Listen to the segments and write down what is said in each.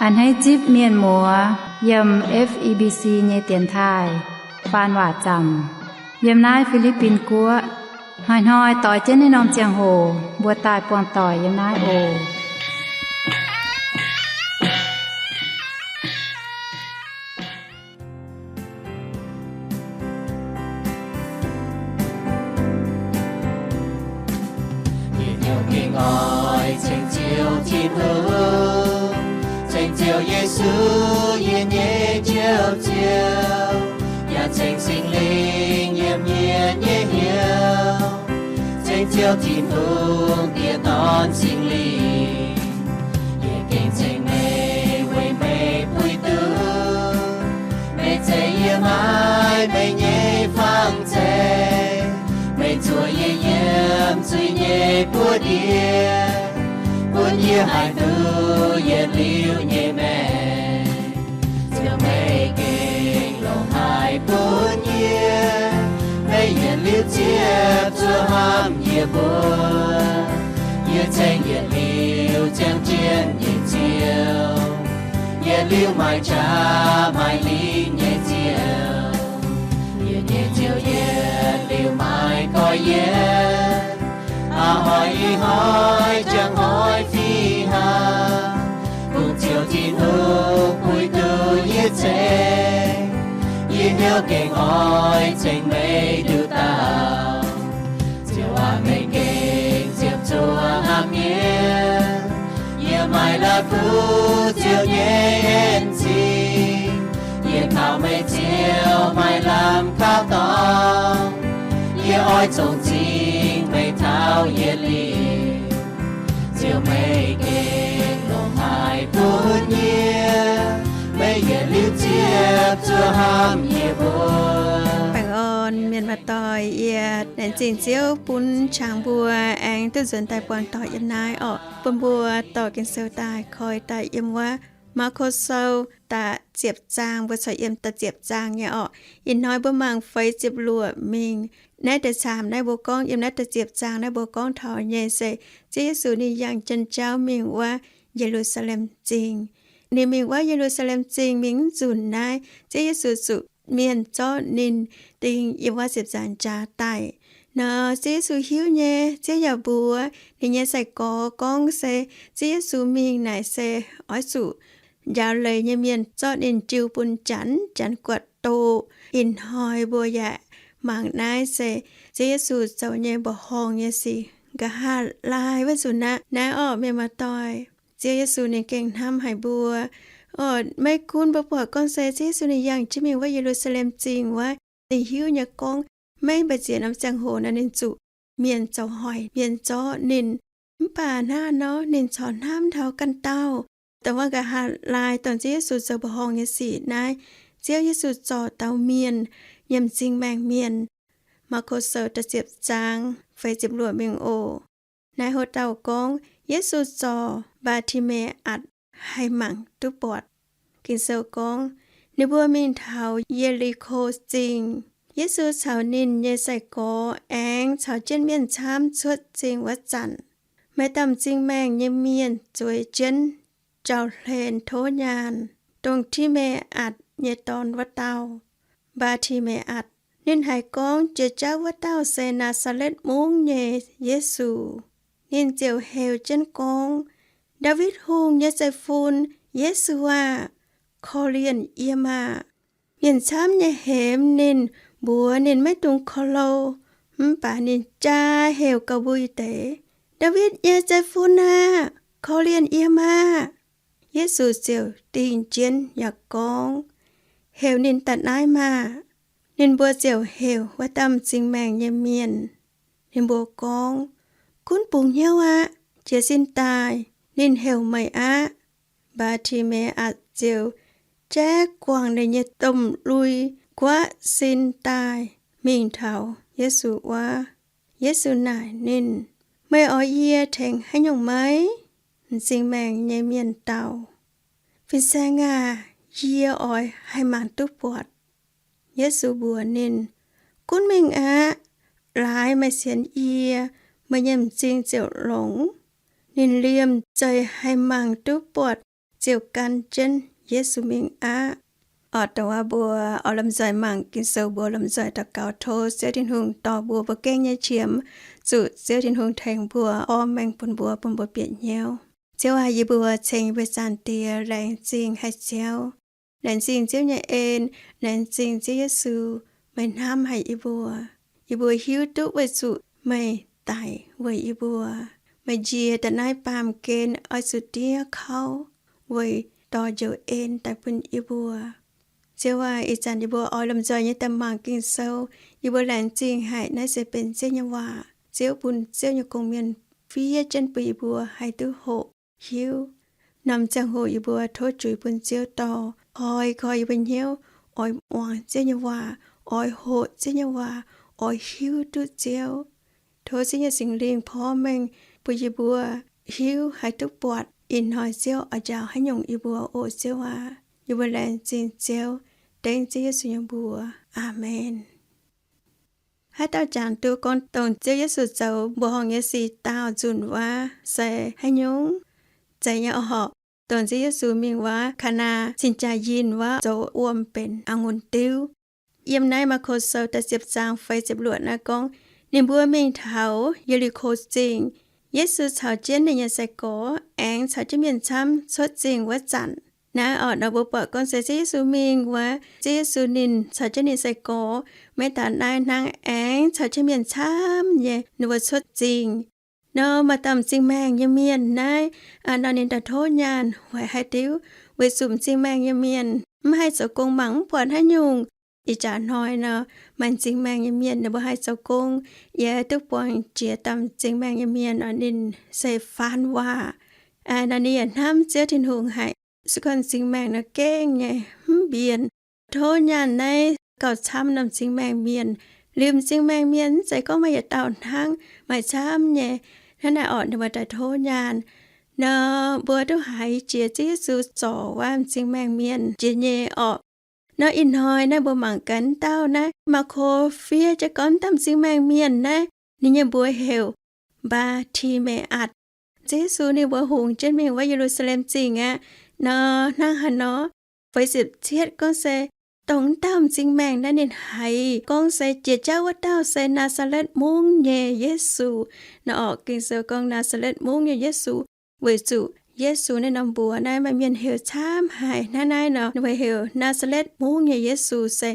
A'hneiv zipv mienh muoz yiem F E B C nyei dienx taaih faan waac zaamc yiem naaiv Fi^li^bin Guoqv. Hnoi-hnoi doix jienv naaiv norm ziangh hoc mbuo daaih buangh doic yiem naaiv oc. Yie hnyouv gengh oix ceng Ziouv Tin-Hungh, ceng Ziouv Yesu, yie nyei Njoux Ziouv, yaac ceng Singx Lingh yiem yie nyei hnyouv. Ceng Ziouv Tin-Hungh, Diex, Dorn, Singx Lingh, yie gengh ceng meih weic meih puix duqv. Meih zeiz yie maiv meih nyei fangx zeiv. Meih zuoqc yie yiem zuiz nyei buoz-ndiev, bun yie haih duqv yietc liuz nyei maengc. Ziouv, meih gengh longc haic bun yie. Meih yietc liuz ziepc zuoqc hnamv yie mbuo. Yie ceng yietc liuz ziangh jienv nyei Ziouv, yietc liuz maaih qaqv maaih lingh nyei Ziouv. Yie nyei Ziouv, yietc liuz maaih gorx-youz, a'hnoi ih hnoi, njang hnoi fih hnangv. Kungx Ziouv Tin-Hungh puix duqv yie ceng. Yie hnyouv gengh oix ceng meih nduqc dauh. Ziouv aac, meih gengh ziepc zuoqc hnamv yie. Yie maaih la'kuqv Ziouv nyei en-zingh. Yie kaux meih Ziouv maaih lamh kaux dorngx. Yie oix zongh zingh meih taux yietc liuz. Ziouv, meih gengh longc haic bun yie. Meih yietc liuz ziepc zuoqc hnamv yie mbuo. Baengh orn mienh muoz-doic, yie laengz zingh Ziouv bun qangx mbuo aengx duqv nzuonx daaih buangh doic yiem naaiv orqc. Bun mbuo dorh Ging-Sou daaih koi daaih yiem wuov Maako Sou da'ziepc zaang, mbuo corc yiem da'ziepc zaang nyei orqc. Ih hnoi mbuo mangc feix ziepc luoqc mingh. Naaiv deix caamx naaiv mbuo gorngv, yiem naaiv da'ziepc zaang naaiv mbuo gorngv taux nyei se Ziouv Yesu ninh yangh jienv jauv mingh wuov Ye^lu^saa^lem Zingh. Ninh mingh wuov Ye^lu^saa^lem Zingh mingh mv nzunc naaiv, Ziouv Yesu zuqc mienh zorqv ninh ding yiem wuov ziepc nzaangc jaax daic. Nor Ziouv Yesu hiuv nyei, Ziouv yaac mbuox ninh nyei sai-gorx gorngv se Ziouv Yesu mingh naaic se oix zuqc njaaux leiz nyei mienh zorqv ninh jiu bun Janx, Janx guatc doqc. Ih hnoi mbuo yaac mangc naaiv se Ziouv Yesu zoux nyei mbuoqc horngh nyei sic. Nqa'haav laai wuov nzunc aqv, naaiv orqc mienh muoz-doic, Ziouv Yesu ninh gengh hnamv haic mbuo. Orqc, maiv gunv mbuo buatc gorngv se Ziouv Yesu ninh yangh jienv mingh wuov Ye^lu^saa^lem Zingh wuov, ninh hiuv nyei gorngv maiv mbu'ziex norm ziangh hoc nor ninh zuqc mienh zoux hoic, mienh zorqv ninh. Mv baac hnangv nor ninh corc hnamv taux ganh dauh. Dongh wuov nqa'haav laai dongh Ziouv Yesu zoux mbuoqc horngh nyei sic naaiv, Ziouv Yesu zorc dauh mienh nyiemc m'zing maengh mienh. Maako Sou da'ziepc zaang feix ziepc luoqc mingh oc. Naaiv houv dauh gorngv, Yesu zorc Mbaa^ti^me^atc haih mangc duqv buatc. Ging-Sou gorngv, ninh mbuo mingh taux Ye^li^ko Zingh. Yesu caux ninh nyei sai-gorx aengx caux jienv mienh camv cuotv zingh wuov zanc, maaih dauh m'zing maengh nyei mienh zueiz jienv jauv-hlen tov nyaanh, dongh Ti^me^atc nyei dorn wuov dauh, Mbaa^ti^me^atc. Ninh haiz gorngv jiex jauv wuov dauh se Naa^saa^letv Mungv nyei Yesu. Ninh ziouc heuc jienv gorngv, Ndaawitv Hungh nyei zeiv-fun, Yesu aah! Korv-lienh yie maah! Mienh camv nyei hemx ninh, mbuox ninh maiv dungx korv-louh. Mv baac ninh jaa heuc gauh mbui deix, Ndaawitv nyei zeiv-fun aah! Korv-lienh yie maah! Yesu ziouc dingh jienv yaac gorngv, Heuc ninh daaih naaiv maah! Ninh mbuo ziouc heuc wuov dauh m'zing maengh nyei mienh. Ninh mbuo gorngv, Gunv bungx hnyouv aqv. Jiez sin daaih. Ninh heuc meih aqv. Mbaa^ti^me^atc ziouc jaiv guangc ninh nyei domh lui guaatv sin daaih mingh taux Yesu wuov. Yesu naaic ninh, Meih oix yie tengx haaix nyungc maiv? M'zing maengh nyei mienh dau, Fin-Saeng aah! Yie oix haih mangc duqv buatc. Yesu mbuox ninh, Gunv mingh aqv. Laaix meih sienx yie, meih nyei m'zing ziouc longx. Ninh liemh zeih haih mangc duqv buatc. ziouc gan jienv Yesu mingh aqv. Oc, dongh wuov mbuo oix lomh nzoih mangc Ging-Sou, mbuo lomh nzoih daux gaux tov Ziouv Tin-Hungh dorh mbuo mbuo gengh nyei qiemx zuqc Ziouv Tin-Hungh tengx mbuo, orv maengh bun mbuo, bun mbuo bieqc hnyouv. Ziouv aac, yie mbuo ceng mbuo Zaangc Diex, laengz zingh haic Ziouv. Laengz zingh Ziouv nyei en, laengz zingh Ziouv Yesu, meih hnamv haic yie mbuo. Yie mbuo hiuv duqv weic zuqc meih daic weic yie mbuo. Meih njiec daaih naaiv baamh gen oix zuqc diev kauv weic dorh njoux en daaih bun yie mbuo. Ziouv aac, ih zanc yie mbuo oix lomh nzoih nyei daaih mangc Ging-Sou. Yie mbuo laengz zingh haic, naaiv se benx Ziouv nyei waac. Ziouv bun Ziouv nyei gong-mienh fiev jienv bun yie mbuo haih duqv hoqc hiuv. Norm ziangh hoc yie mbuo tov juix bun Ziouv dorh, koi koi yie mbuo hnyouv oix muangx Ziouv nyei waac, oix hoqc Ziouv nyei waac, oix hiuv duqv Ziouv. Tov Ziouv nyei Singx Lingh porv mengh bun yie mbuo hiuv haih duqv buatc ih hnoi Ziouv oix njaaux haaix nyungc yie mbuo oc Ziouv aac. Yie mbuo laengz zingh Ziouv, dengv Ziouv Yesu nyei mbuox. Aamen. Haaix dauh jangx duqv gorngv dongh Ziouv Yesu zoux mbuoqc horngh nyei sic daauh nzunc wuov se haaix nyungc? Zeiz nyei oc. Dongh Ziouv Yesu mingh wuov Kaanaa cing-jaa yinh wuov zoux wuom benx a'ngunc diuv. Yiem naaiv Maako Sou da'ziepc zaang feix ziepc luoqc naaiv gorngv, ninh mbuo mingh taux Ye^li^ko Zingh. Yesu caux jienv ninh nyei sai-gorx aengx caux jienv mienh camv cuotv zingh wuov zanc. Naaiv oc, nor mbuo buatc gorngv se Ziouv Yesu mingh wuov, Ziouv Yesu ninh caux jienv ninh sai-gorx maiv daan naaiv hnangv, aengx caux jienv mienh camv nyei ninh mbuo cuotv zingh. Nor maaih dauh m'zing maengh nyei mienh naaiv, nor ninh daaih tov nyaanh waaic haaix diuc, weic zuqc m'zing maengh nyei mienh mv haih zoux gong, mangc mv buatc haaix nyungc. Ih jaax hnoi nor, maaih m'zing maengh nyei mienh ninh mbuo haih zoux gong, yaac duqv buangh jiex dauh m'zing maengh nyei mienh, ninh se faan waac. Nor ninh yaac hnamv Ziouv Tin-Hungh haic, se gorngv m'zing maengh nor gengh nyei mv mbienc. Tov nyaanh naaiv gauh camv norm m'zing maengh mienh. Liuz m'zing maengh mienh mv zeiz gorngv maaih yietc dauh hnangv, maaih camv nyei. Hnangv naaiv orqc, ninh mbuo daaih tov nyaanh. Nor mbuo duqv haiz jiex Ziouv Yesu zorc wuov m'zing maengh mienh jiex nyei orqc. Nor ih hnoi naaiv mbuo mangc gaax dauh naaiv, Maako fiev jienv gorngv dauh m'zing maengh mienh naaiv, ninh nyei mbuox heuc Mbaa^ti^me^atc. Ziouv Yesu ninh mbuox hungx jienv mingh wuov Ye^lu^saa^lem Zingh aqv. Nor hnangv haaix nor, feix ziepc cietv gorngv se, dongh dauh m'zing maengh naaiv ninh haiz gorngv se jiex jauv wuov dauh se Naa^saa^letv Mungv nyei Yesu. Nor orqc, Ging-Sou gorngv Naa^saa^letv Mungv nyei Yesu, weic zuqc Yesu naaiv norm mbuox naaiv maaih mienh heuc camv haic. Hnangv naaiv nor ninh mbuo heuc Naa^saa^letv Mungv nyei Yesu se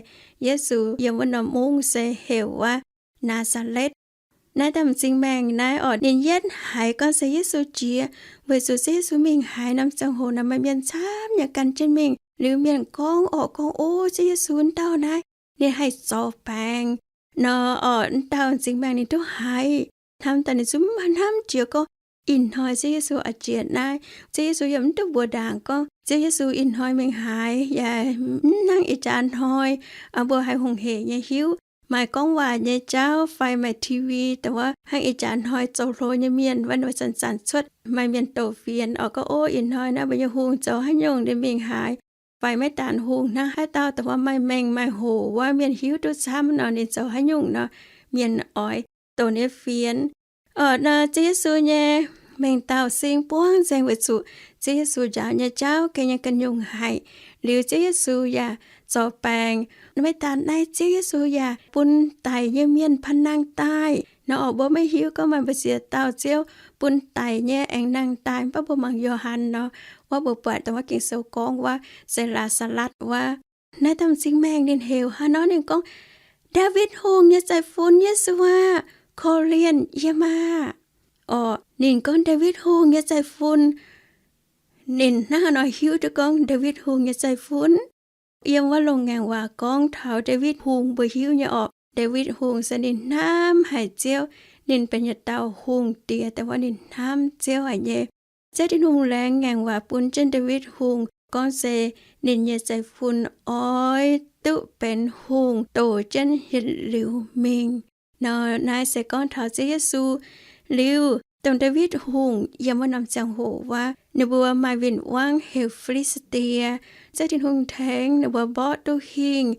Yesu yiem wuov norm mungv se heuc wuov Naa^saa^letv. Naaiv dauh m'zing maengh naaiv orqc, ninh yietv haiz gorngv se Yesu jiex, weic zuqc Ziouv Yesu mingh haaix norm ziangh hoc nor maaih mienh camv nyei gan jienv mingh. Liuz mienh gorngv orqc, gorngv, O, Ziouv Yesu wuov dauh naaiv, ninh haih zorc baengc. Nor orqc, wuov dauh m'zing maengh ninh duqv haiz, hnamv daaih ninh zungv mv hnamv jiex gorngv ih hnoi Ziouv Yesu oix jiex naaiv. Ziouv Yesu yaac mv duqv mbuox ndaangc gorngv Ziouv Yesu ih hnoi mingh haaix, yaac mv hnangv ih jaax hnoi mbuo haih hungh hec nyei hiuv, maaih gorngv waac nyei jauv fai maaih T V dongh wuov hnangv ih jaax hnoi zoux hlo nyei mienh wuov, ninh mbuo zanc-zanc cuotv maaih mienh douc fienx orqc, gorngv, O, ih hnoi naaiv mbuo nyei hungh zoux haaix nyungc, ninh mingh haaix, fai maiv daan hungh hnangv haaix dauh dongh wuov maaih mengh maaih hoc wuov, mienh hiuv duqv camv nor ninh zoux haaix nyungc nor, mienh oix douc ninh fienx. Orqc nor, Ziouv Yesu nyei mengh dauh sing buangv nzengc weic zuqc Ziouv Yesu njaaux nyei jauv gengh nyei ganh nyungc haic. Liuz Ziouv Yesu yaac zorc baengc. Maiv daan naaiv, Ziouv Yesu yaac bun daic nyei mienh panh nangh daaih. Nor orqc, mbuo maiv hiuv gorngv maaih mbu'ziex dauh Ziouv bun daic nyei aengx nangh daaih. Mv baac mbuo mangc Yo^han nor, wuov mbuo buatc dongh wuov Ging-Sou gorngv wuov se Laa^saa^latv wuov. Naaiv dauh m'zing maengh ninh heuc hnangv nor, ninh gorngv, Ndaawitv Hungh nyei zeiv-fun, Yesu aah! Korv-lienh yie maah! Orqc, ninh gorngv Ndaawitv Hungh nyei zeiv-fun. Ninh hnangv haaix nor hiuv duqv gorngv Ndaawitv Hungh nyei zeiv-fun? Yiem wuov loz-ngaengc waac gorngv taux Ndaawitv Hungh mbuo hiuv nyei orqc. Ndaawitv Hungh se ninh hnamv haic Ziouv. Ninh benx yietc dauh hungh diex dongh wuov ninh hnamv Ziouv haic nyei. Ziouv Tin-Hungh laengz ngaengc waac bun jienv Ndaawitv Hungh gorngv se ninh nyei zeiv-fun oix duqv benx hungh doh jienv yietc liuz mingh. Nor naaiv se gorngv taux Ziouv Yesu. Liuz dongh Ndaawitv Hungh yiem wuov norm ziangh hoc wuov, ninh mbuo maaih win-wangv heuc Fi^li^saa^die. Ziouv Tin-Hungh tengx ninh mbuo mborqv duqv hingh.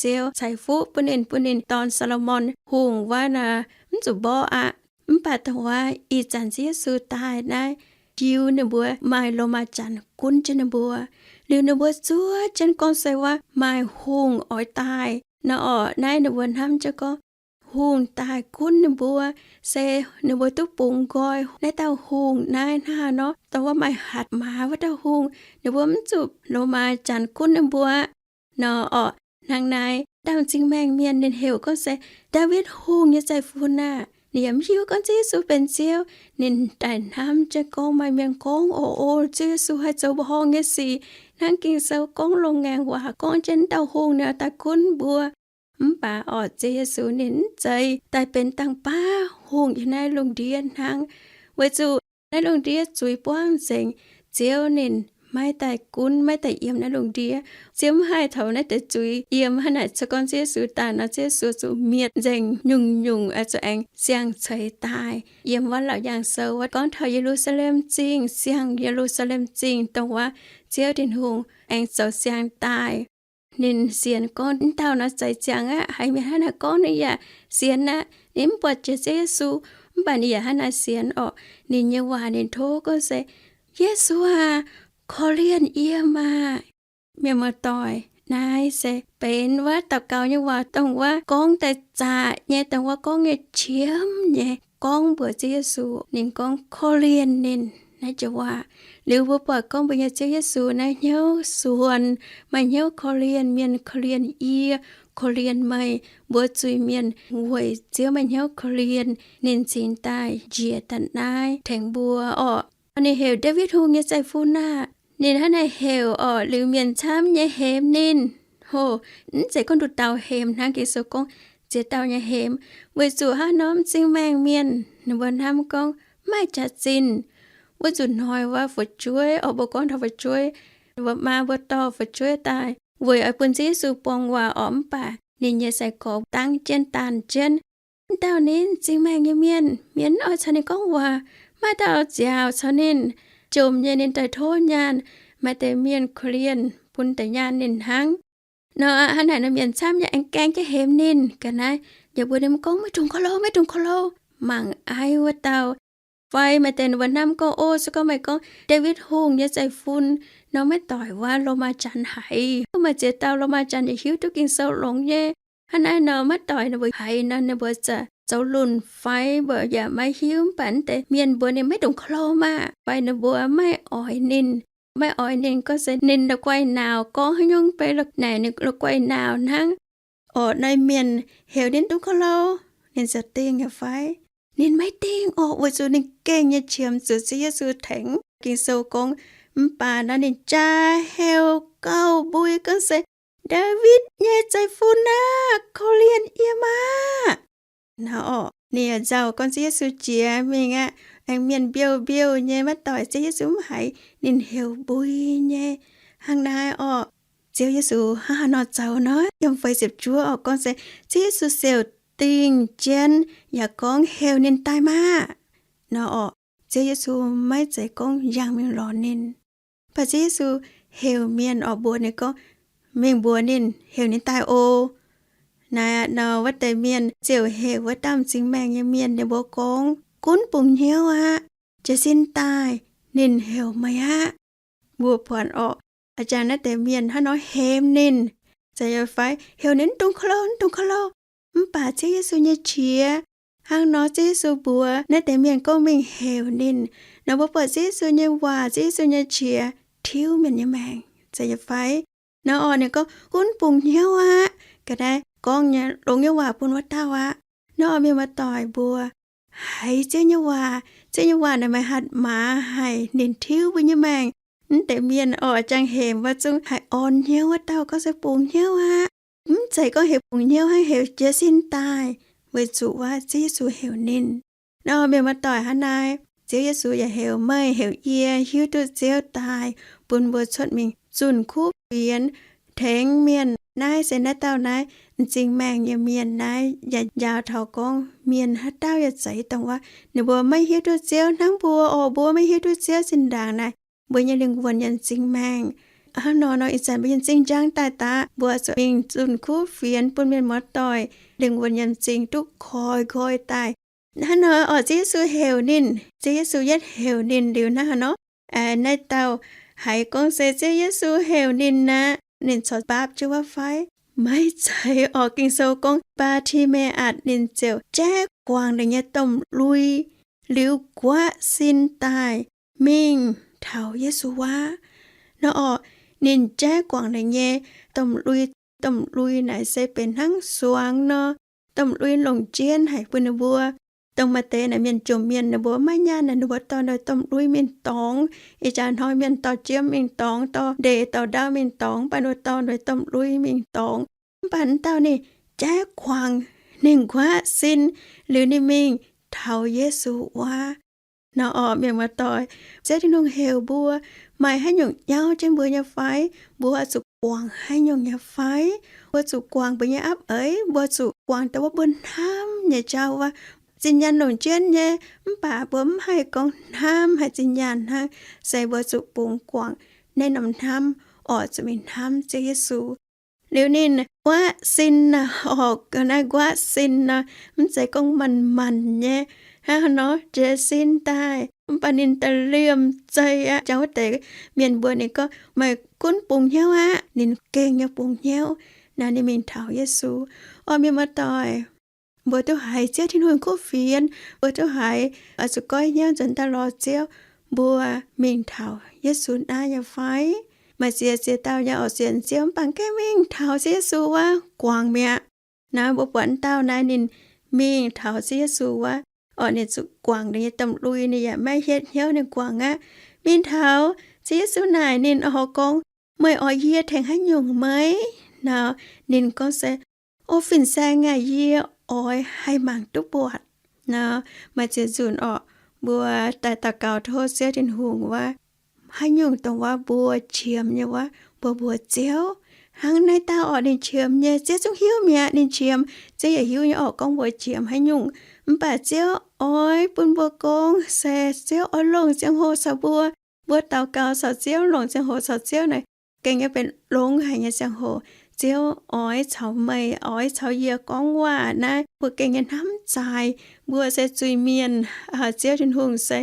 Ziouv ceix fuqv bun ninh, bun ninh dorn Saa^lo^morn Hungh wuov naaic mv zuqc mborqv aqv. Mv baac dongh wuov ih zanc Ziouv Yesu daaih naaiv, jiu ninh mbuo maaih Lomaa Janx gunv jienv ninh mbuo. Liuz ninh mbuo zuov jienv gorngv se wuov maaih hungh oix daaih nor orqc. Naaiv ninh mbuo hnamv jienv gorngv hungh daaih gunv ninh mbuo, se ninh mbuo duqv bungx nqoi naaiv dauh hungh naaiv hnangv haaix nor, dongh wuov maaih hatc maaz wuov dauh hungh, ninh mbuo mv zuqc Lomaa Janx gunv ninh mbuo aqv nor orqc. Hnangv naaiv, dauh m'zing maengh mienh ninh heuc gorngv se, Ndaawitv Hungh nyei zeiv-fun aah! Ninh yaac mv hiuv gorngv Ziouv Yesu benx Ziouv. Ninh daaih hnamv jienv gorngv maaih mienh gorngv orqc, o, Ziouv Yesu haih zoux mbuoqc horngh nyei sic hnangv Ging-Sou gorngv longx ngaengc waac gorngv jienv dauh hungh ninh oix daaih gunv mbuo. Mv baac orqc, Ziouv Yesu ninh mv zeiz daaih benx dangh baav hungh yiem naaiv lungh ndiev hnangv, weic zuqc naaiv lungh ndiev zuiz buangv nzengc. Ziouv ninh maiv daaih gunv, maiv daaih yiem naaiv lungh ndiev. Ziouv mv haih taux naaiv deix zuiz yiem. Hnangv naaic, se gorngv Ziouv Yesu daaih nor, Ziouv Yesu zuqc mietc nzengc nyungc-nyungc, zuqc aengx siang-ceix daaih. Yiem wuov Laauc Yaangh Sou wuov gorngv taux Ye^lu^saa^lem Zingh, siang Ye^lu^saa^lem Zingh, dongh wuov Ziouv Tin-Hungh aengx zoux siang daaih. Ninh sienx gorngv, M'dauh nor zeiz ziangx aqv. Haiz mienh hnangv naaic gorngv ninh yaac sienx aqv. Ninh mv buatc jiex Ziouv Yesu, mv baac ninh yaac hnangv naaic sienx orqc. Ninh nyei waac ninh tov gorngv se, Yesu aah, korv-lienh yie maah! Mienh muoz-doic, naaiv se benx wuov daux gaux nyei waac, dongh wuov gorngv daaih zaqc nyei, dongh wuov gorngv nyei qiemx nyei, gorngv mbuox Ziouv Yesu. Ninh gorngv korv-lienh ninh naaiv joux waac. Liuz mbuo buatc gorngv mbuo nyei Ziouv Yesu naaiv hnyouv suonc, maaih hnyouv korv-lienh mienh, korv-lienh yie, korv-lienh meih, mbuo zuiz-mienh. Weic Ziouv maaih hnyouv korv-lienh, ninh cingx daaih njiec daaih naaiv tengx mbuo orqc. Ninh heuc Ndaawitv Hungh nyei zeiv-fun aah! Ninh hnangv naaiv heuc orqc, liuz mienh camv nyei hemx ninh. Hoc, mv zeiz gorngv nduqc dauh hemx hnangv Ging-Sou gorngv ziex dauh nyei hemx. Weic zuqc hnangv nor m'zing maengh mienh ninh mbuo hnamv gorngv maaih jaax-zinh, wuov nzunc hnoi wuov fu'jueiv orqc, mbuo gorngv taux fu'jueiv, mbuo maa mbuo dorh fu'jueiv daaih weic oix bun Ziouv Yesu borngz waac orqc, mv baac ninh nyei sai-gorx dangv jienv daanh jienv. M'dauh ninh m'zing maengh nyei mienh, mienh mv oix caux ninh gorngv waac. Maaih dauh nziaauc caux ninh, jomc nyei ninh daaih tov nyaanh. Maaih deix mienh korv-lienh bun deix nyaanh ninh hnangv. Nor hnangv naaic nor mienh camv nyei aengx gaeng jienv hemx ninh. Ga'naaiv yaac mbuox ninh mv gorngv, Maiv dungx korv-louh, maiv dungx korv-louh, mangc aiv wuov dauh. Fai maaih deix ninh mbuo hnamv gorngv, O, se gorngv meih gorngv Ndaawitv Hungh nyei zeiv-fun nor, maiv doic wuov Lomaa Janx haiz. Maaih ziex dauh Lomaa Janx yaac hiuv duqv Ging-Sou longx nyei. Hnangv naaiv nor maiv doic ninh mbuo haiz nor ninh mbuo zaqc zoux lunh fai mbuo yaac maiv hiuv. Mv baac naaiv deix mienh mbuox ninh maiv dungx korv-louh maah! Fai ninh mbuo maiv oix ninh, maiv oix ninh gorngv se ninh la'guaih naauc gorngv haaix nyungc beiv naaic ninh la'guaih naauc hnangv. Orqc, naaiv mienh heuc ninh dungx korv-louh, ninh ziouc dingh nyei fai? Ninh maiv dingh orqc, weic zuqc ninh gengh nyei qiemx zuqc Ziouv Yesu tengx. Ging-Sou gorngv, Mv baac nor ninh jaa heuc gauh mbui gorngv se, Ndaawitv nyei zeiv-fun aah! Korv-lienh yie maah! Nor orqc, ninh yaac nzauh gorngv Ziouv Yesu jiex mingh aqv. Aengx mienh mbiouh mbiouh nyei maiv doic, Ziouv Yesu mv haiz, ninh heuc mbui nyei. Hnangv naaiv orqc, Ziouv Yesu hnangv haaix nor zoux nor, yiem feix ziepc juov orqc gorngv se, Ziouv Yesu siouc dingh jienv yaac gorngv, Heuc ninh daaih maah! Nor orqc, Ziouv Yesu maiv zeiz gorngv yangh mingh lorz ninh. Mv baac Ziouv Yesu heuc mienh orqc mbuox ninh gorngv, Mingh mbuox ninh heuc ninh daaih oc. Naaiv aqv nor wuov deix mienh ziouc heuc wuov dauh m'zing maengh nyei mienh, ninh mbuo gorngv, Gunv bungx hnyouv aqv. Jiez sin daaih, ninh heuc meih aqv. Mbuo buatc orqc, a'jang naaiv deix mienh hnangv nor hemx ninh, zeiz fai heuc ninh mv dungx korv-louh, mv dungx korv-louh. Mv baac Ziouv Yesu nyei qiex, hnangv nor Ziouv Yesu mbuox naaiv deix mienh gorngv mingh heuc ninh. Nor mbuo buatc Ziouv Yesu nyei waac, Ziouv Yesu nyei qiex tiuv mienh nyei maengc, zeiz fai? Nor orqc, ninh gorngv, Gunv bungx hnyouv aqv. Ga'naaiv gorngv nyei longx nyei waac bun wuov dauh aqv. Nor orqc, mienh muoz-doic mbuo haiz Ziouv nyei waac, Ziouv nyei waac naaic maaih hatc maaz haic, ninh tiuv mbuo nyei maengc. Mv deix mienh orqc, jangx hemx wuov zungv haih orn hnyouv wuov dauh gorngv se bungx hnyouv aqv. Mv zeiz gorngv heuc bungx hnyouv hnangv, heuc jiez sin daaih, weic zuqc wuov Ziouv Yesu heuc ninh. Nor mienh muoz-doic, hnangv naaiv Ziouv Yesu yaac heuc meih heuc yie hiuv duqv Ziouv daaih bun mbuo cuotv mingh zunh kuv fienx tengx mienh. Naaiv se naaiv dauh naaiv m'zing maengh nyei mienh naaiv yaac njaaux taux gorngv mienh haaix dauh yaac zeiz dongh wuov ninh mbuo maiv hiuv duqv Ziouv hnangv mbuo orqc. Mbuo maiv hiuv duqv Ziouv zinh ndaangc naaic, mbuo nyei lingh wuonh yaac m'zing maengh. Hnangv nor nor ih zanc mbuo nyei m'zing njang daaih daqv, mbuo zuqc mingh zunh kuv fienx bun mienh muoz-doic lingh wuonh yaac m'zing duqv koi nqoi daaih. Hnangv nor orqc, Ziouv Yesu heuc ninh, Ziouv Yesu yietv heuc ninh liuz hnangv haaix nor? Naaiv dauh haiz gorngv se Ziouv Yesu heuc ninh aqv, ninh corc mbaapv jienv wuov fai? Maiv zeiz orqc. Ging-Sou gorngv Mbaa^ti^me^atc ninh ziouc jaiv guangc ninh nyei domh lui, liuz nquaqv sin daaih mingh taux Yesu wuov. Nor orqc, ninh jaiv guangc ninh nyei domh lui. Domh lui naaic se benx hnangv suangx nor. Domh lui longc jienv haic bun ninh mbuo. Dongh maaih deix naaic mienh jomc mienh ninh mbuo maiv nyaanh naaic, ninh mbuo dorh ninh domh lui mingh dorngx. Ih jaax hnoi mienh dorh jiem mingh dorngx, dorh ndeic dorh ndau mingh dorngx, mv baac ninh mbuo dorh ninh domh lui mingh dorngx. Mv baac wuov dauh ninh jaiv guangc, ninh nquaqv sin, liuz ninh mingh taux Yesu wuov. Nor orqc, mienh muoz-doic, Ziouv Tin-Hungh heuc mbuo, maaih haaix nyungc nyauv jienv mbuo nyei fai? Mbuo zuqc guangc haaix nyungc nyei fai? Mbuo zuqc guangc mbuo nyei apv eix, mbuo zuqc guangc dongh wuov mbuo hnamv nyei jauv wuov. Zinh nyaanh longc jienv nyei, mv baac mbuo mv haih gorngv hnamv haic zinh nyaanh hnangv, se mbuo zuqc bungx guangc naaiv norm hnamv orqc, zuqc mingh hnamv Ziouv Yesu. Liuz ninh nquaqv sin orqc, naaiv nquaqv sin nor, mv zeiz gorngv manc-manc nyei, hnangv haaix nor, jiez sin daaih, mv baac ninh daaih liemh zeih aqv. Jangx wuov deix mienh mbuox ninh gorngv, meih gunv bungx hnyouv aqv. Ninh gengh nyei bungx hnyouv, naaiv ninh mingh taux Yesu. Orqc, mienh muoz-doic, mbuo duqv haiz Ziouv Tin-Hungh kuv fienx, mbuo duqv haiz oix zuqc goiv hnyouv nzuonx daaih lorz Ziouv, mbuo mingh taux Yesu naaiv nyei fai? Maaih ziex ziex dauh nyei orqc sienx Ziouv mv baac gaengh mingh taux Ziouv Yesu wuov guangc mi'aqv. Naaiv mbuo buatc wuov dauh naaiv ninh mingh taux Ziouv Yesu wuov, orqc, ninh zuqc guangc ninh nyei domh lui, ninh yaac maiv hietv hnyouv ninh guangc aqv. Mingh taux Ziouv Yesu naaic ninh oix horpc gorngv, meih oix yie tengx haaix nyungc maiv? Nor ninh gorngv se, O fin-saeng aac, yie oix haih mangc duqv buatc. Nor maaih ziex nzunc orqc, mbuo daaih daux gaux tov Ziouv Tin-Hungh wuov, haaix nyungc dongh wuov mbuo qiemx nyei wuov, mbuo mbuox Ziouv. Hnangv naaiv dauh orqc, ninh qiemx nyei, Ziouv zungv hiuv mi'aqv ninh qiemx. Ziouv yaac hiuv nyei orqc gorngv mbuo qiemx haaix nyungc. Mv baac Ziouv oix bun mbuo gorngv se Ziouv oix longc ziangh hoc caux mbuo. Mbuo daux gaux caux Ziouv, longc ziangh hoc caux Ziouv naaic, gengh nyei benx longx haic nyei ziangh hoc. Ziouv oix caux meih, oix caux yie gorngv waac naaiv, mbuo gengh nyei hnamv zaaix. Mbuo se zuiz-mienh, Ziouv Tin-Hungh se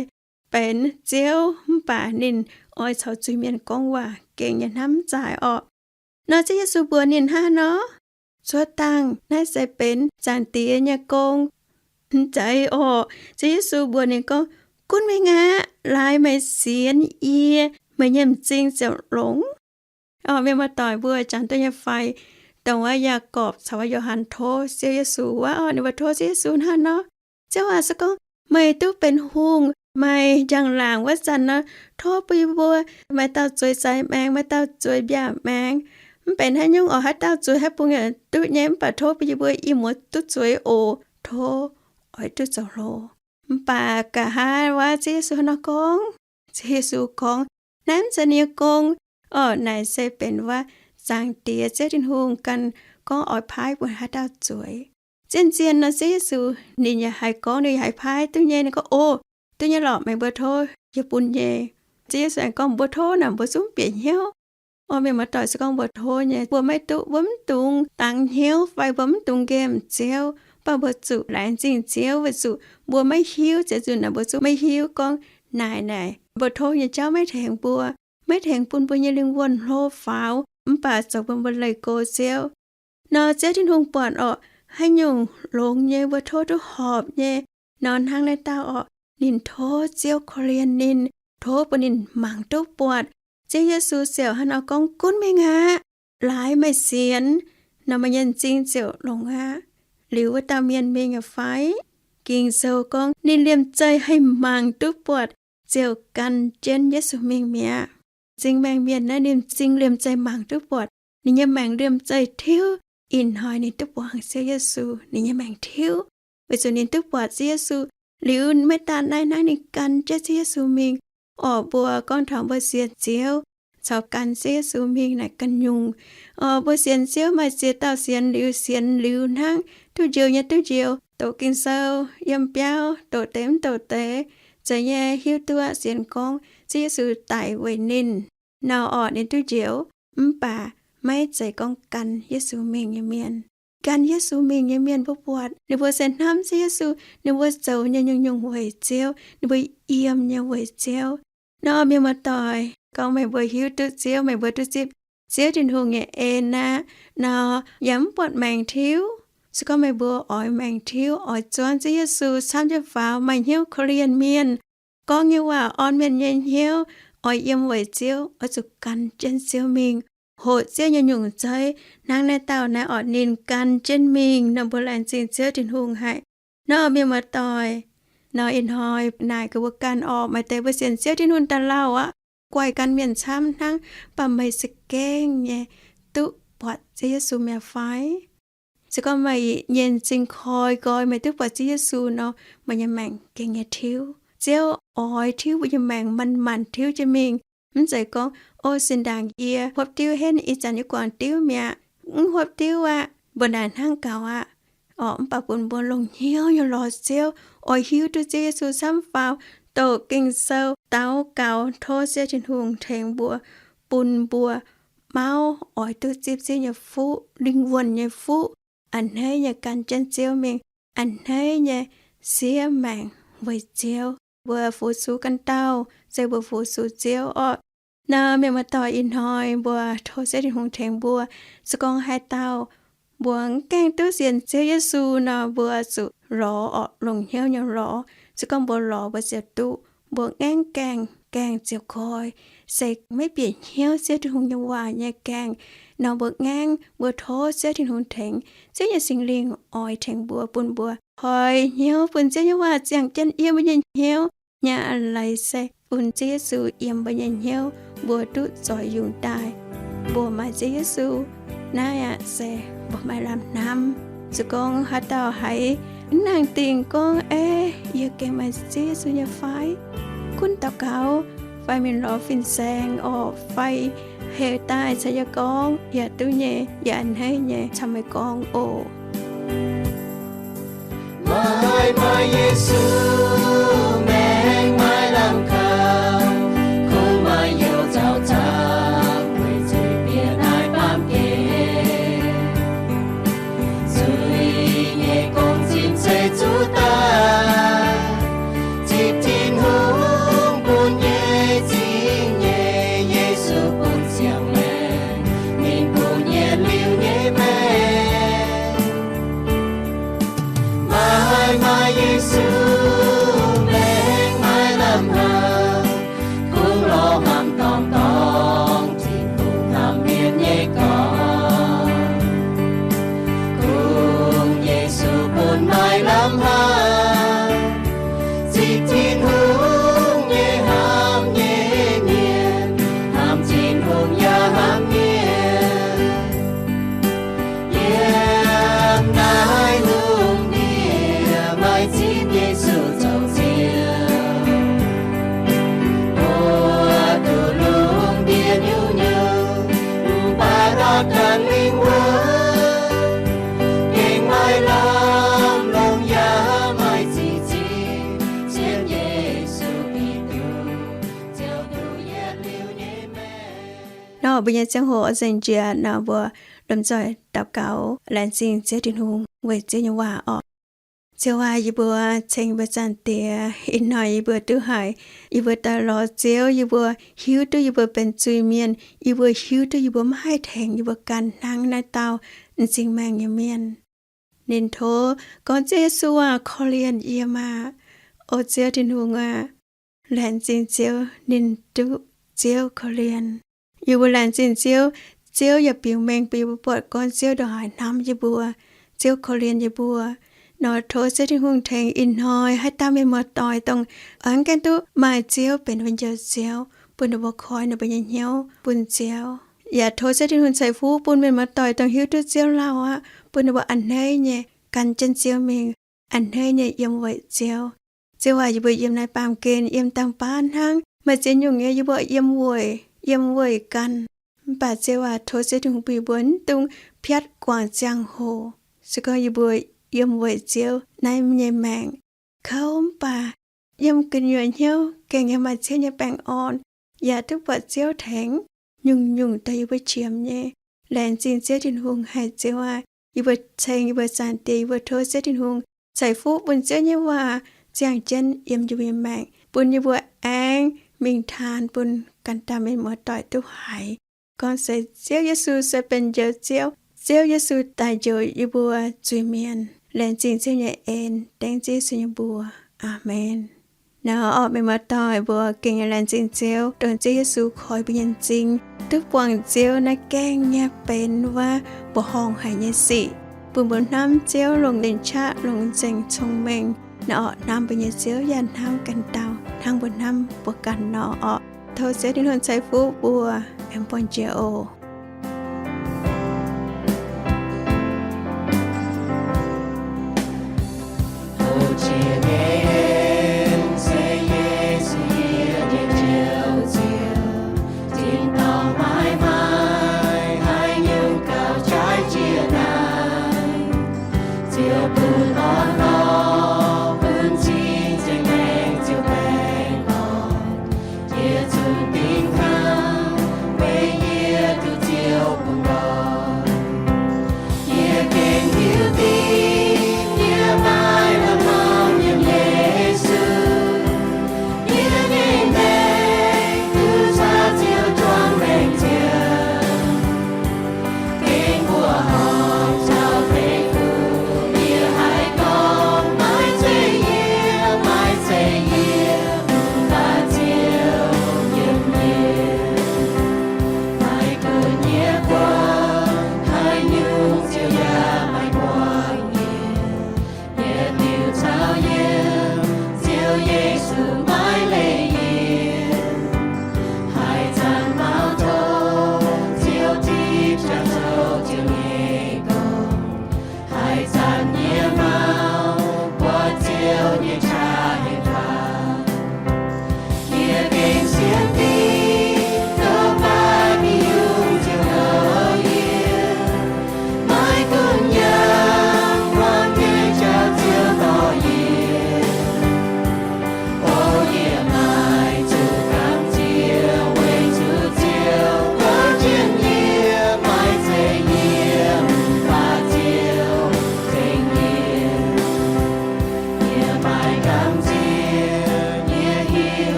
benx Ziouv, mv baac ninh oix caux zuiz-mienh gorngv waac, gengh nyei hnamv zaaix orqc. Nor Ziouv Yesu mbuox ninh hnangv nor, cuotv dangh naaiv se benx Zaangc Diex nyei gong. Mv zeiz orqc, Ziouv Yesu mbuox ninh gorngv, gunv mingh aqv, laaix meih sienx yie, meih nyei m'zing ziouc longx. Orqc, mienh muoz-doic, mbuo jangx duqv nyei fai? Dongh wuov Yaagorpc caux wuov Yo^han tov Ziouv Yesu wuov orqc, ninh mbuo tov Ziouv Yesu hnangv nor, Ziouv aac, se gorngv meih duqv benx hungh, maaih njang-laangc wuov zanc nor, tov bun yie mbuo maaih dauh zueiz zaaix maengx, maaih dauh zueiz mbiaauc maengx. Mv benx haaix nyungc orqc, haaix dauh zueiz haaix bung yaac duqv nyei, mv baac tov bun yie mbuo ih muoz duqv zueiz oc. Tov oix duqv zoux hlo. Mv baac nqa'haav wuov Ziouv Yesu hnangv nor gorngv, Ziouv Yesu gorngv, naaiv mv zeiz ninh nyei gong. Orqc, naaic se benx wuov Zaangc Diex Ziouv Tin-Hungh ganh gorngv oix paaiv bun haaix dauh zueiz. Zien-zien nor Ziouv Yesu ninh yaac haiz gorngv, ninh yaac haiz paaiv duqv nyei. Ninh gorngv, O, duqv nyei lorqc, meih mbuo tov yie bun nyei. Ziouv Yesu aengx gorngv, Mbuo tov naaic mbuo zungv bieqc hnyouv. Orqc, mienh muoz-doic, se gorngv mbuo tov nyei, mbuo maiv duqv, mbuo mv dungx dangx hnyouv fai mbuo mv dungx nqemh Ziouv, mv baac mbuo zuqc laengz zingh Ziouv weic zuqc mbuo maiv hiuv. Ziex nzunc naaic mbuo zungv maiv hiuv gorngv naaic naaic mbuo tov nyei jauv maiv tengx mbuo, maiv tengx bun mbuo nyei lingh wuonh hlo faaux, mv baac zoux bun mbuo leih go Ziouv. Nor Ziouv Tin-Hungh buatc orqc, haaix nyungc longx nyei mbuo tov duqv horpc nyei. Nor hnangv naaiv dauh orqc, ninh tov Ziouv korv-lienh ninh, tov bun ninh mangc duqv buatc. Ziouv Yesu ziouc hnangv nor gorngv, Gunv mingh aqv. Laaix meih sienx nor, meih nyei m'zing ziouc longx aqv. Liuz wuov dauh mienh mingh nyei fai? Ging-Sou gorngv ninh liemh zeih haih mangc duqv buatc ziouc gan jienv Yesu mingh mi'aqv. M'zing maengh mienh naaiv ninh m'zing liemh zeih mangc duqv buatc, ninh nyei maengc liemh zeih tiuv. Ih hnoi ninh duqv buangh Ziouv Yesu, ninh nyei maengc tiuv, weic zuqc ninh duqv buatc Ziouv Yesu. Liuz maiv daan naaiv hnangv, ninh gan jienv Ziouv Yesu mingh. Orqc, mbuo gorngv taux mbuo sienx Ziouv caux gan Ziouv Yesu mingh naaic ganh nyungc. Orqc, mbuo sienx Ziouv maaih ziex dauh sienx liuz sienx liuz hnangv, duqv njoux nyei duqv njoux, doqc Ging-Sou, yiem biauv, doqc deix mv doqc deix, zeiz nyei hiuv duqv sienx gorngv Ziouv Yesu daic weic ninh. Nor orqc, ninh duqv njoux, mv baac maiv zeiz gorngv gan Yesu mingh nyei mienh. gan Yesu mingh nyei mienh mbuo buatc, ninh mbuo se hnamv Ziouv Yesu, ninh mbuo zoux nyei nyungc-nyungc weic Ziouv, ninh mbuo yiem nyei weic Ziouv. Nor mienh muoz-doic, gorngv meih mbuo hiuv duqv Ziouv, meih mbuo duqv zipv Ziouv Tin-Hungh nyei en aqv nor, yaac mv buatc maengc tiuv. Se gorngv meih mbuo oix maengc tiuv, oix zuangv Ziouv Yesu camv jienv faaux, maaih hnyouv korv-lienh mienh, gorngv nyei waac orn mienh nyei hnyouv, oix yiem weic Ziouv, oix zuqc gan jienv Ziouv mingh, hoqc Ziouv nyei nyungc zeiv, hnangv naaiv dauh naaiv orqc, ninh gan jienv mingh nor, mbuo laengz zingh Ziouv Tin-Hungh haic. Nor mienh muoz-doic, nor ih hnoi naaic gaax mbuo ganh orqc, maaih deix mbuo sienx Ziouv Tin-Hungh daaih lauh aqv, guaih gan mienh camv hnangv, mv baac meih se gengh nyei duqv buatc Ziouv Yesu mi'aqv fai? Se gorngv meih nyei m'zing koi nqoi meih duqv buatc Ziouv Yesu nor, meih nyei maengc gengh nyei tiuv. Ziouv oix tiuv mbuo nyei maengc manc-manc tiuv jienv mingh. Mv zeiz gorngv, o, zinh ndaangc yie huopv diuv henv, ih zanc yie guangc diuv mi'aqv, mv huopv diuv aqv. Mbuo naaic hnangv gaux aqv. Orqc, mv baac bun mbuo longc hnyouv nyei lorz Ziouv, oix hiuv duqv Ziouv Yesu camv faaux, doqc Ging-Sou, daux gaux tov Ziouv Tin-Hungh tengx mbuo, bun mbuo mauv oix duqv zipv Ziouv nyei fuqv, lingh wuonh nyei fuqv, a'hneiv nyei gan jienv Ziouv mingh, a'hneiv nyei siev maengc weic Ziouv. Mbuo fu-sux ganh dauh, se mbuo fu-sux Ziouv orqc. Nor mienh muoz-doic, ih hnoi mbuo tov Ziouv Tin-Hungh tengx mbuo. Se gorngv haaix dauh mbuo mv gaengh duqv sienx Ziouv Yesu nor, mbuo zuqc lorz orqc, longc hnyouv nyei lorz. Se gorngv mbuo lorz mbuo ziouc duqv. Mbuo ngaengv gaengh, gaengh ziouc koi. Se maiv bieqc hnyouv Ziouv Tin-Hungh nyei waac nyei gaengh nor, mbuo ngaengv, mbuo tov Ziouv Tin-Hungh tengx. Ziouv nyei Singx Lingh oix tengx mbuo, bun mbuo koi hnyouv bun Ziouv nyei waac ziangh jienv yiem mbuo nyei hnyouv. Nyaah a'hneiv se bun Ziouv Yesu yiem mbuo nyei hnyouv, mbuo duqv zoix yungz daaih. Mbuo maaih Ziouv Yesu, naaiv aqv se mbuo maaih lamh hnamv. Se gorngv haaix dauh haiz mv nangh dingh gorngv, Ei, yie gengh maaih Ziouv Yesu nyei fai? Gunv daux gaux, fai mingh lorz fin-saeng orqc, fai heuc daaih caux yie gorngv yaac duqv nyei, yaac a'hneiv nyei caux meih gorngv oc. Maaih, maaih Yesu, maengc maaih lamh kaux, kungx maaih youz zaux zaangc, weic zuqc bieqc naaiv baamh gen. Zuiz nyei gong-zinh ceix zuqc daaih, zipv Tin-Hungh bun nyei zingh nyei Yesu bun ziangh maengc, ninh bungx yietc liuz nyei maengc. Maaih, maaih Yesu, maengc maaih lamh haic, kungx lorz hnamv dorngx dorngx, Tin-Hungh hnamv mienh nyei gorx. Kungx Yesu bun maaih lamh haic, zipv Tin-Hungh nyei hnamv nyei mienh, hnamv Tin-Hungh yaac hnamv mienh. Yiem naaiv lungh ndiev maaih zipv Yesu zoux Ziouv. Mbuo duqv lungh ndiev nyungc-nyungc, mv baac ndortv ganh lingh wuonh, gengh maaih lamh longx yaac maaih zingh zinh, sienx Yesu Giduc, Ziouv duqv yietc liuz nyei maengc. Nor mbuo nyei ziangh hoc oix nzengc njiec nor, mbuo lomh nzoih daux gaux laengz zingh Ziouv Tin-Hungh weic Ziouv nyei waac orqc. Ziouv aac, yie mbuo ceng mbuo Zaangc Diex, ih hnoi yie mbuo duqv haiz yie mbuo daaih lorz Ziouv, yie mbuo hiuv duqv yie mbuo benx zuiz-mienh, yie mbuo hiuv duqv yie mbuo maiv haih tengx yie mbuo ganh hnangv naaiv dauh m'zing maengh nyei mienh. Ninh tov gorngv, Ziouv Yesu aac, korv-lienh yie maah! O Ziouv Tin-Hungh aac, laengz zingh Ziouv, ninh duqv Ziouv korv-lienh. Yie mbuo laengz zingh Ziouv, Ziouv yaac biux mengh bun yie mbuo buatc gorngv Ziouv ndongc haaix hnamv yie mbuo, Ziouv korv-lienh yie mbuo. Nor tov Ziouv Tin-Hungh tengx ih hnoi haaix dauh mienh muoz-doic dongh aengx gaengh duqv maaih Ziouv benx wuov njoux Ziouv, bun ninh mbuo koi ninh mbuo nyei hnyouv bun Ziouv. Yaac tov Ziouv Tin-Hungh ceix fuqv bun mienh muoz-doic dongh hiuv duqv Ziouv lauh aqv, bun ninh mbuo a'hneiv nyei gan jienv Ziouv mingh, a'hneiv nyei yiem weic Ziouv. Ziouv aac, yie mbuo yiem naaiv baamh gen yiem dangh baav hnangv, maaih ziex nyungc nyei yie mbuo yiem weic, yiem weic ganh. Mv baac Ziouv aac, tov Ziouv Tin-Hungh bun yie mbuo mv dungx piatv guangc ziangh hoc. Se gorngv yie mbuo yiem weic Ziouv naaiv nyei maengc kouv, mv baac yiem gu'nyuoz hnyouv gengh yaac maaih Ziouv nyei baengh orn, yaac duqv buatc Ziouv tengx nyungc-nyungc daaih yie mbuo qiemx nyei. Laengz zingh Ziouv Tin-Hungh haic, Ziouv aac. Yie mbuo ceng yie mbuo Zaangc Diex, yie mbuo tov Ziouv Tin-Hungh ceix fuqv bun Ziouv nyei waac ziangh jienv yiem yie mbuo nyei maengc, bun yie mbuo aengx mingh taan bun ganh dauh mienh muoz-doic duqv haiz gorngv se Ziouv Yesu se benx Njoux Ziouv. Ziouv Yesu daaih njoux yie mbuo zuiz-mienh. Laengz zingh Ziouv nyei en, dengv Ziouv Yesu nyei mbuox. Aamen. Naaiv orqc, mienh muoz-doic, mbuo gengh nyei laengz zingh Ziouv, dongh Ziouv Yesu koi mbuo nyei m'zing duqv buangh Ziouv naaiv gaengh nyei benx wuov mbuoqc horngh haic nyei sic, bun mbuo hnamv Ziouv longc ninh qaqv longc nzengc cong-mengh. Naaiv orqc, hnamv mbuo nyei Ziouv yaac hnamv ganh dauh hnangv mbuo hnamv mbuo ganh nor orqc. Tov Ziouv Tin-Hungh ceix fuqv mbuo, aengx buangh jiex oc.